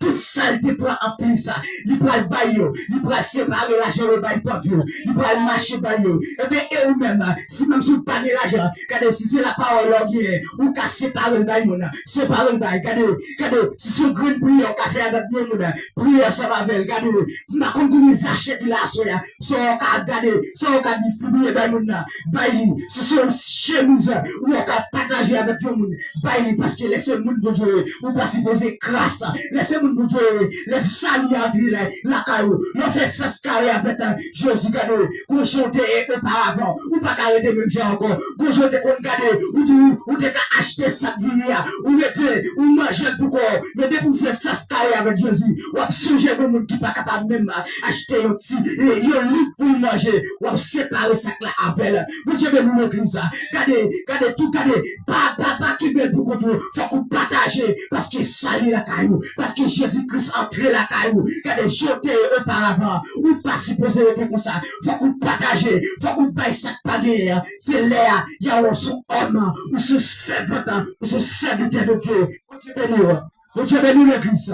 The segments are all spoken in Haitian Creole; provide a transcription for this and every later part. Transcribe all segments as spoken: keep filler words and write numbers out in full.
Tout sa l te pran an plis, li pral bay yo. Li pral separe lajan yo bay pòv yo. Li pral mache bay yo. Ebyen, e ou menm, si menm si w pa gen lajan, gade, si se lapawòl la w genyen, ou ka separe l bay moun. Separe l bay. Gade, gade, si se yon grenn priyè w ka fè avèk yon moun, priyè ansanm avè l. Gade, m pa konn konbyen zache ki la aswè a. Sa w ka gade, sa w ka distribiye bay moun nan, bay li. Si se yon chemiz ou ka pataje avèk yon moun, bay li. Paske lè se moun Bondye ye, ou pa sipoze kras. Lè se moun Bondye ye, lè sali a antre la, lakay ou, lè w fè fas kare avèk, eh, Jezi, gade, gon jan w te ye oparavan, ou pa ka rete menm jan ankò. Gon jan w te konn gade, ou di ou, ou te ka achte sak diri a, ou rete, ou manje l pou kò w. Men depi w fè fas kare avèk Jezi, w ap sonje gon moun ki pa kapab menm achte yon ti, eh, yon liv pou l manje, w ap separe sak la avè l. Bondye beni w, legliz la. Gade, gade tou, gade, pa, pa, pa kenbe l pou kont ou. Fòk ou pataje, paske sali lakay ou, paske Jezi Kris antre lakay ou. Gade, jan w te ye oparavan, ou pa sipoze rete konsa. Fòk ou pataje, fòk ou bay sa k pa genyen an. Se lè a, y a wè w se yon òm, ou se yon sèvant, ou se yon sèvitè de Dye. Bondye beni w. Bondye beni w, legliz.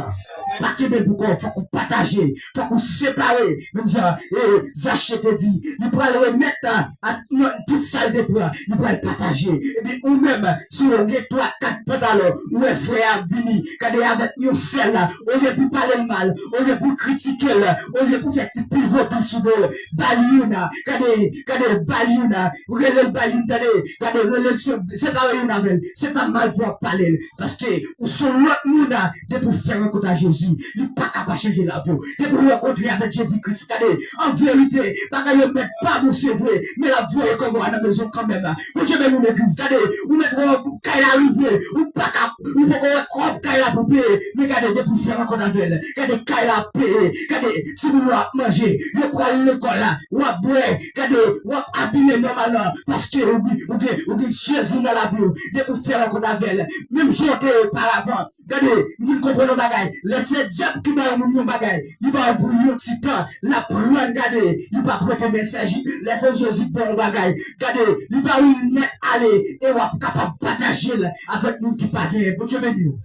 Pa kenbe pou kò w, fòk ou pataje, fòk ou separe. Menm jan, eh, Zache te di, li pral remèt, a, a, non, tout sa l te pran, li pral pataje. Epi ou menm, si w gen twa, kat pantalon, ou wè frè a ap vini, gade avèk yon sèl, olye pou pale l mal, olye pou kritike l, olye pou fè ti pi gwo pi sou do l, ba l youn, gade, gade, ba l youn, rele l ba l youn, tande, gade, rele l, se, separe youn avè l, se pa mal pou w ap pale l, paske ou se yon lòt moun, depi w fè rankont a Jezi, li pa ka pa chanje lavi w. Depi w rankontre avèk Jezi Kris, gade, an verite, bagay yo mèt pa bon, se vre, men l ap voye kòb ou a nan mezon kanmenm. Bondye beni w, legliz, gade, ou mèt wè kay la rive, ou pa ka, ou poko wè kòb kay la pou peye, men gade, depi w fè rankont avè l, gade, kay la ap peye, gade, timoun yo ap manje, yo pral lekòl la, w ap bwè, gade, w ap abiye nòmalman, paske ou gen, ou gen, ou gen Jezi nan lavi w, depi w fè rankont avè l, menm jan w te ye oparavan, gade, m vin konprann yon bagay. Lè se dyab ki ba yon moun yon bagay, li ba l pou yon ti tan, l ap pran, gade, li p ap rete, men se Je-, lè se Jezi k ba w yon bagay, gade, li ba ou nèt ale, e w ap kapab pataje l avèk moun ki pa genyen. Bondye beni w.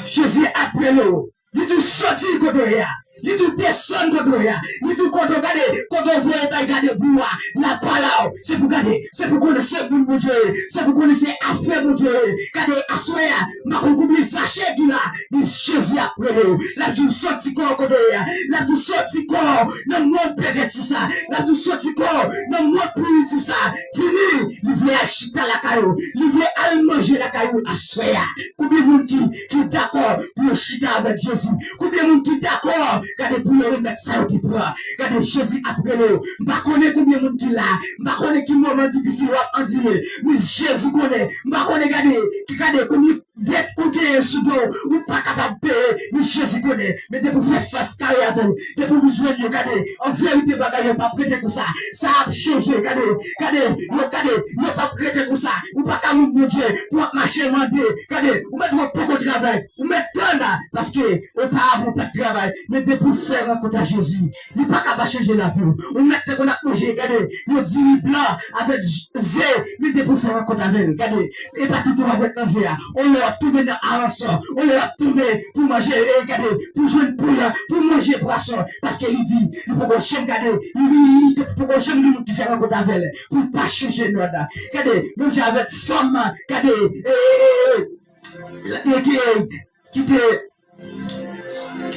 Jezi ap rele w. Li di w soti kote w ye a. Li di w desann kote w ye a. Li di w kote w gade, kote w voye bay gade pou w a. L ap pale a w. Se pou gade, se pou konnen se moun Bondye ye. Se pou konnen se afè Bondye ye. Gade, aswè a, m pa konn konbyen zache ki la. Men Jezi ap rele w. L ap di w soti kò w kote w ye a. L ap di w soti kò w nan mond pèvèti sa. L ap di w soti kò w nan mond piriti sa. Vini, li vle al chita lakay ou. Li vle al manje lakay ou aswè a. Konbyen moun ki, ki dakò pou yo chita avèk Jezi? Konbyen moun ki dakò, gade, pou yo remèt sa yo te pran? Gade, Jezi ap rele w. M pa konnen konbyen moun ki la. M pa konnen ki moman difisil w ap andire. Men Jezi konnen. M pa konnen, gade, ki, gade, konbyen dèt ou genyen sou do w, ou pa kapab peye. Men Jezi konnen. Men depi w fè fas kare avè l, depi w vin jwenn yo, gade, an verite, bagay yo p ap rete konsa. Sa ap chanje, gade, gade, yo, gade, yo p ap rete konsa. Ou pa ka moun Bondye pou w ap mache mande. Gade, ou mèt wè w poko travay, ou mèt tann, paske oparavan w pa t travay. Men depi w fè rankont a Jezi, li pa ka pa chanje lavi w. Ou mèt te konn ap manje, gade, yon diri blan avèk ze, men depi w fè rankont avè l, gade, e pa tout ou p ap ret nan ze a. Yon lè w ap tonbe nan aransò, yon lè w ap tonbe pou manje, e gade, pou jwenn poul, pou manje pwason, paske li di, li poko janm gade, li, li, li poko janm gen moun ki fè rankont avè l, pou l pa chanje nòt. Gade, menm jan avèk fanm, gade, e, e, e, e, e, ki, ki te,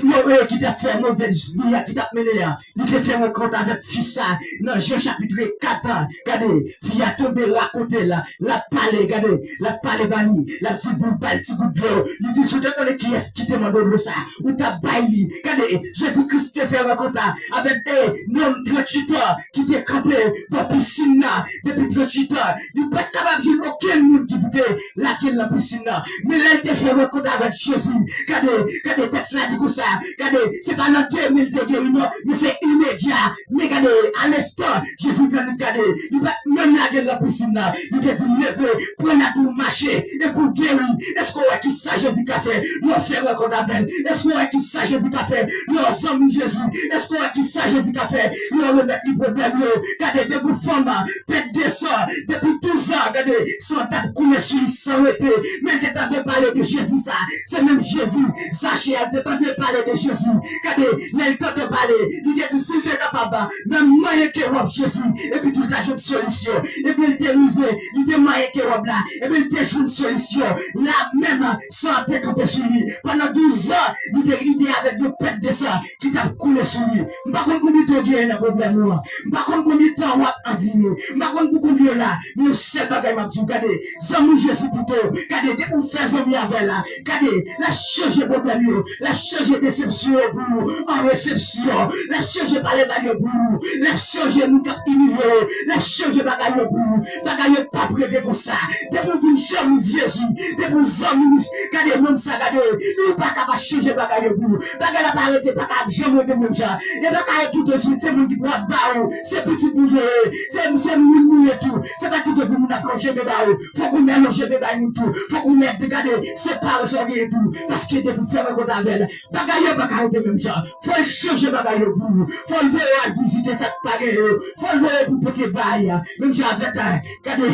mo-, e, ki t ap fè movèz vi a, ki t ap mennen an, li te fè rankont avèk fi sa, nan Jan chapit kat, gade, fi a tonbe rakonte l, l ap pale, gade, l ap pale ba li, l ap di pou l ba l ti gout dlo. Li di, si w te konnen kiyès ki te mande w dlo sa, ou t ap bay li. Gade, Jezi Kris te fè rankont la avèk, e, nonm tranntuit an ki te kanpe bò pisin nan depi tranntuit an. Li pa t kapab jwenn okenn moun ki pou te lage l nan pisin nan. Men lè l te fè rankont avèk Jezi, gade, gade, tèks la di konsa, Gade, se pa nan de men li te geri non, men se imedya. Men gade, a lenstan, Jezi tann li, gade, li pa t menm lage l nan pisin nan. Li te di, leve, pran rad ou, mache, epi w geri. Èske w wè ki sa Jezi ka fè lè w fè rankont avè l? Èske w wè ki sa Jezi ka fè lè w zanmi Jezi? Èske w wè ki sa Jezi ka fè lè w remèt li pwoblèm yo? Gade, de gwo fanm, pèt de san, depi douz an, gade, san t ap koule sou li san rete. Men l te tande pale de Jezi sa. Se menm Jezi Zache a, l te tande pale de Jezi. Gade, lè l tande pale, li te di si l te kapab, nan manyen ke wòb Jezi, epi tou l ta jwenn solisyon. Epi l te rive, li te manyen ke wòb la, epi l te jwenn solisyon. La menm, san an te kanpe sou li. Pandan douz an, li te, li te avèk yon pèt de san ki t ap koule sou li. M pa konn konbyen tan w genyen nan pwoblèm ou an. M pa konn konbyen tan w ap andire. M pa konn pou konbyen w la. Men yon sèl bagay m ap di w, gade, zanmi Jezi pito. Gade, depi w fè zanmi avè l la, gade, l ap chanje pwoblèm yo, l ap chanje desepsyon yo pou ou an resepsyon, l ap chanje pale mal yo pou ou, l ap chanje moun k ap imilye yo, l ap chanje bagay yo pou ou. Bagay yo p ap rete konsa. Depi w vin zanmi Jezi, depi w zanmi, gade nonm sa, gade, ou pa ka pa chanje bagay yo pou ou. Bagay la pa rete, pa ka ap janm rete menm jan. E pa ka ret tout de suite, se moun ki pral ba ou, se pitit moun yo ye, se, se moun nou ye tou. Se pa tout de suite moun ap lonje men ba ou. Fòk ou mèt lonje men bay moun tou. Fòk ou mèt gade, se pa sa w genyen tou. Paske depi w fè rankont avè l, bagay yo pa ka rete menm jan. Fò l chanje bagay yo pou ou. Fò l voye w al vizite sa k pa gen yo. Fò l voye pou pote bay. Menm jan avèk, gade,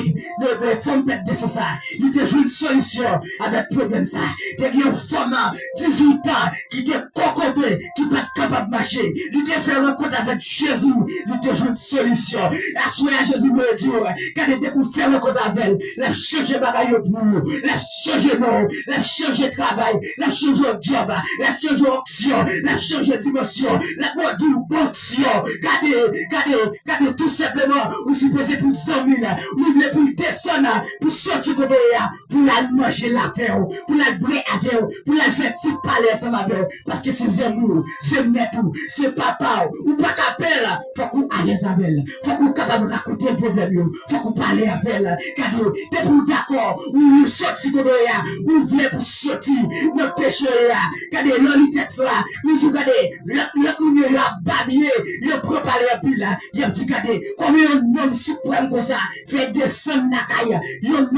fanm pèt de san sa. Li te jwenn solisyon avèk pwoblèm sa. Te gen yon fanm dizuit an ki te kokobe, ki pa t kapab mache. Li te fè rankont avèk Jezi, li te jwenn solisyon. Aswè a, Jezi vle di w, gade, depi w fè rankont avè l, l ap chanje bagay yo pou ou, l ap chanje non w, l ap chanje travay, l ap chanje djòb, l ap chanje onksyon, l ap chanje dimansyon, l ap ba w onksyon. Gade, gade, gade, tou senpleman, ou sipoze pou zanmi l, ou vle pou l desann, pou soti kote w ye a, pou l al manje l avè w, pou l al bwè avè w, pou l al fè ti pale ansanm avè w, paske se zanmi w, se mèt ou, se papa w, ou pa ka pè l, fòk ou alèz avè l, fòk ou kapab rakonte l pwoblèm yo, fòk ou pale avè l, gade, depi w dakò, ou, ou soti kote w ye a, ou vle pou soti nan peche w ye a, gade, lè w li tèks la, nou di w gade, lòt, lòt moun yo, yo ap babye, yo pran pale anpil, y ap di gade, kòman yon nonm siprèm konsa fè desann lakay yon nonm